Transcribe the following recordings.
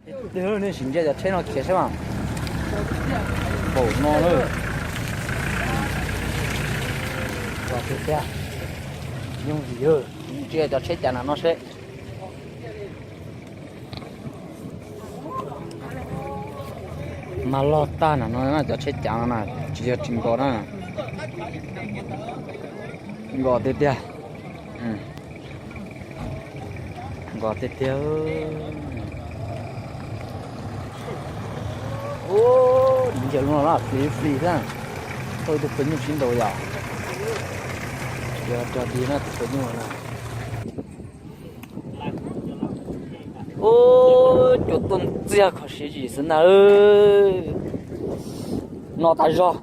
Nej sim ntsia cov tsheb no khiav saib mas. Npaum no na. Tiag tiag. Yooj yim, ntsia cov tsheb cav na no seb. Mas loj tag na no, cov tsheb cav no na, tsis yog tsis nkos na. Nkos tiag tiag. Nkos tiag tiag. Ub, ntsia lub no na, flis flis xwb. Tau ib tug pawg nyuj sib ntaus yom. Yog rog dig na tus pawg nyuj na. Ub, cua tuaj ntxiag kho siab zim xwb ntag. No tas zog.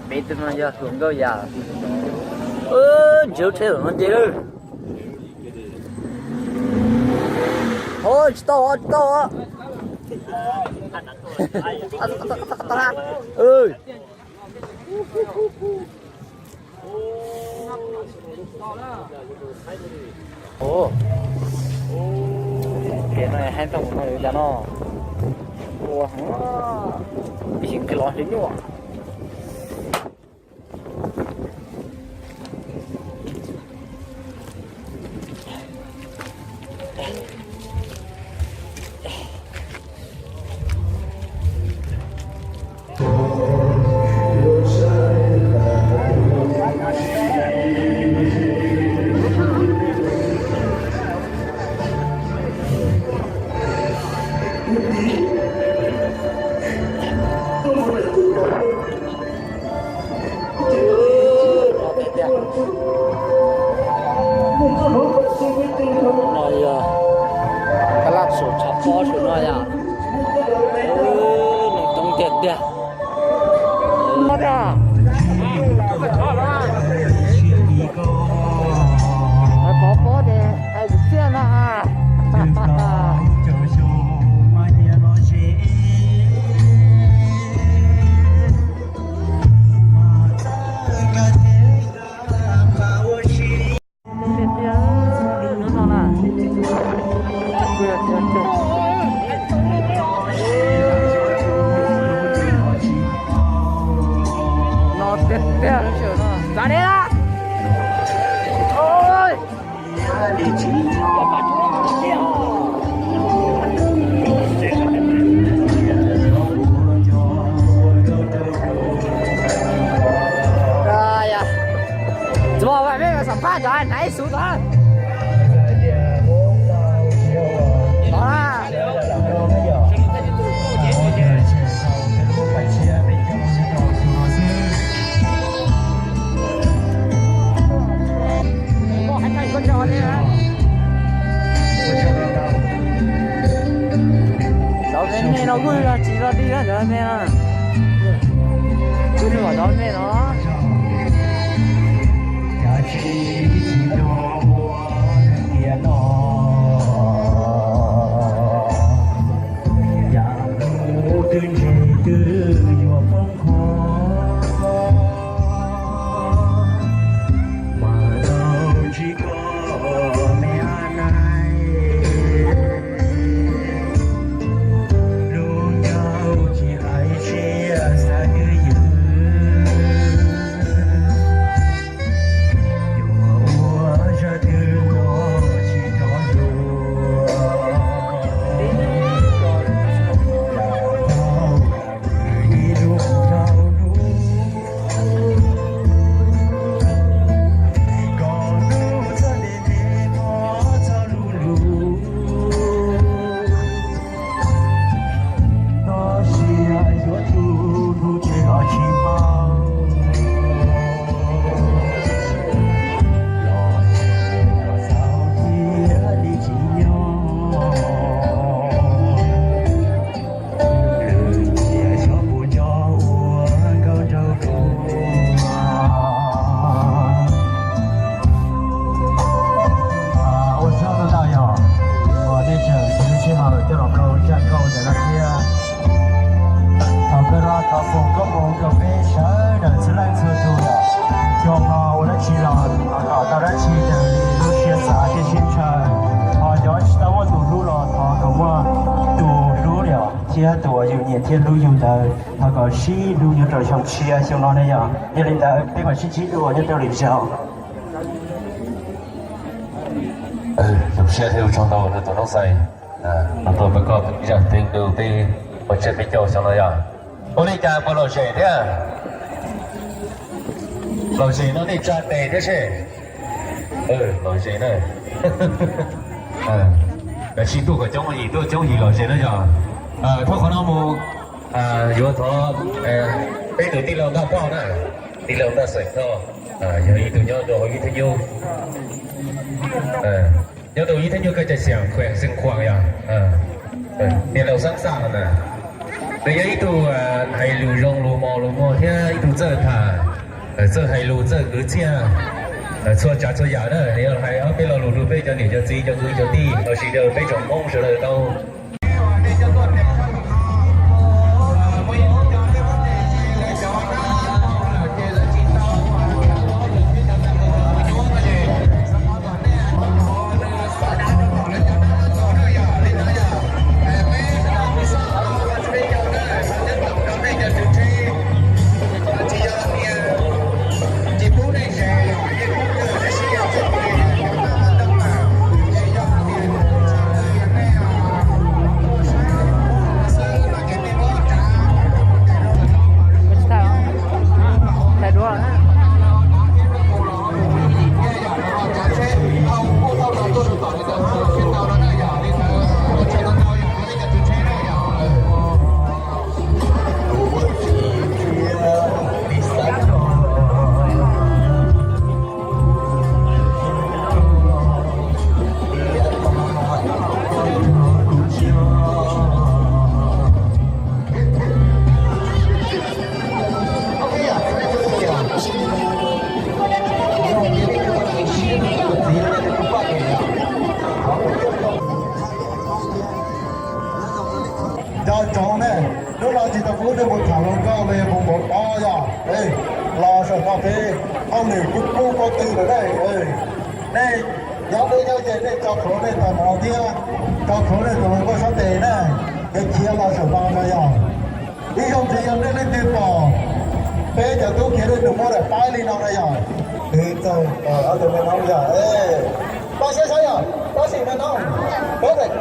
Peb tug no yog hluas nkauj yam. Ntshe lub tsheb lawm no ces lawm. Tsis tau, tsis tau. Ub, kev no heev tau mus no yuav cas no. Ua, ib sim nqis los hliv nyuj. No yog kab laj saum tshav pob saum no yom. Neeg coob tiag tiag. Pov pob ces hais kwv txhiaj no. No tiag tiag. Txav deb lawm. Tsis muaj peb xam phaj cov hnav ib xub tod. Cov me me no kuj yog tsis zog dig na, cov me me no. Kuj yog cov me no. Cas mus twb ntseg twb yuav poob qho, mas tau ntsib koj me ab naib. Lub caij tsis hais siab xav twj ywm, yuav Thaum muaj tus hlub thiab tus uas yus nyiam thiab hlub yus ntawd, thov kom sib hlub nyob rau xyoo tshiab xyoo no na yog. Yog li ntawd peb mam sib ntsib dua nyob rau lwm zaus. Zoo siab thiab ua tsaug ntau rau tus noob xais, tuaj pab koj zaj teeb ntu peb ua tsiab peb caug xyoo no yog. Ua li cas puas lom zem thiab? Lom zem no nej tsa tes thiab seb. Lom zem na. Kav tsij tuaj kom coob yim, tuaj coob yim lom zem na yog. Dhau qhov no mus, yuav thov peb tus tij laug Ntaj Poj na, tij laug Ntaj Xeem Thoj, yog ib tug nyob rau hauv ib thaj nyuj, nyob rau ib thaj nyuj koj cai xiam khueem xeem khuam yog, tij laug Xab Xaj no na. Nws yog ib tug hais lus zoo lus mos lus muag thiab ib tug txawj tham, txawj hais lus txawj kwv txhiaj txhua tsav txhua yam na. Nws yog hais ob peb lo lus rau peb cov niam cov txiv cov kwv cov tij los sis rau peb tsoom Hmoob sawv daws tau Nco ntsoov ne, hnub no tsis tau pub nej mus tham hluas nkauj los yog mus npaum no yog, los saum no peb hauj lwm kuj kub pob tw lawm ne. Nej nyob deb nyob ze nej tso plhuav nej tus mov thiab tso plhuav nej tus hluas nkauj sab tes na, es khiav los saum no no yog. Ib zaug ntxiv yog nej leej twg pom peb cov tub khiav dej num muab daim paib li no na yog, twv txog ob tug me noob yog, pab siab saib yog, tab sis me noob, peb daim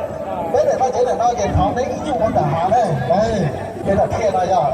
no ces daim no ces thov neb ib nyuag ua nram hav ne, peb daim thiaj no yog.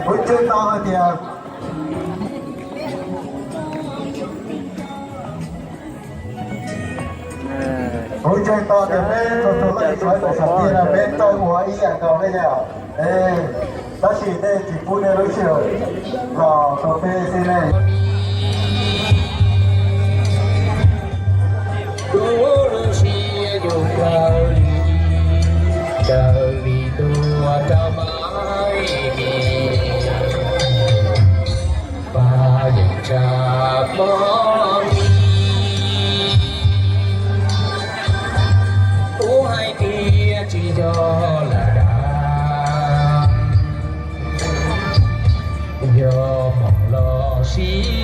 Kuv ntseeg tau hais tias, kuv ntseeg tau tias peb txhua tus leej sawv daws sawv tiag no peb tau ua ib yam nkaus ne yom. Tab sis nej tsis pub nej lub sij hawm los rau peb xwb ne. Tsis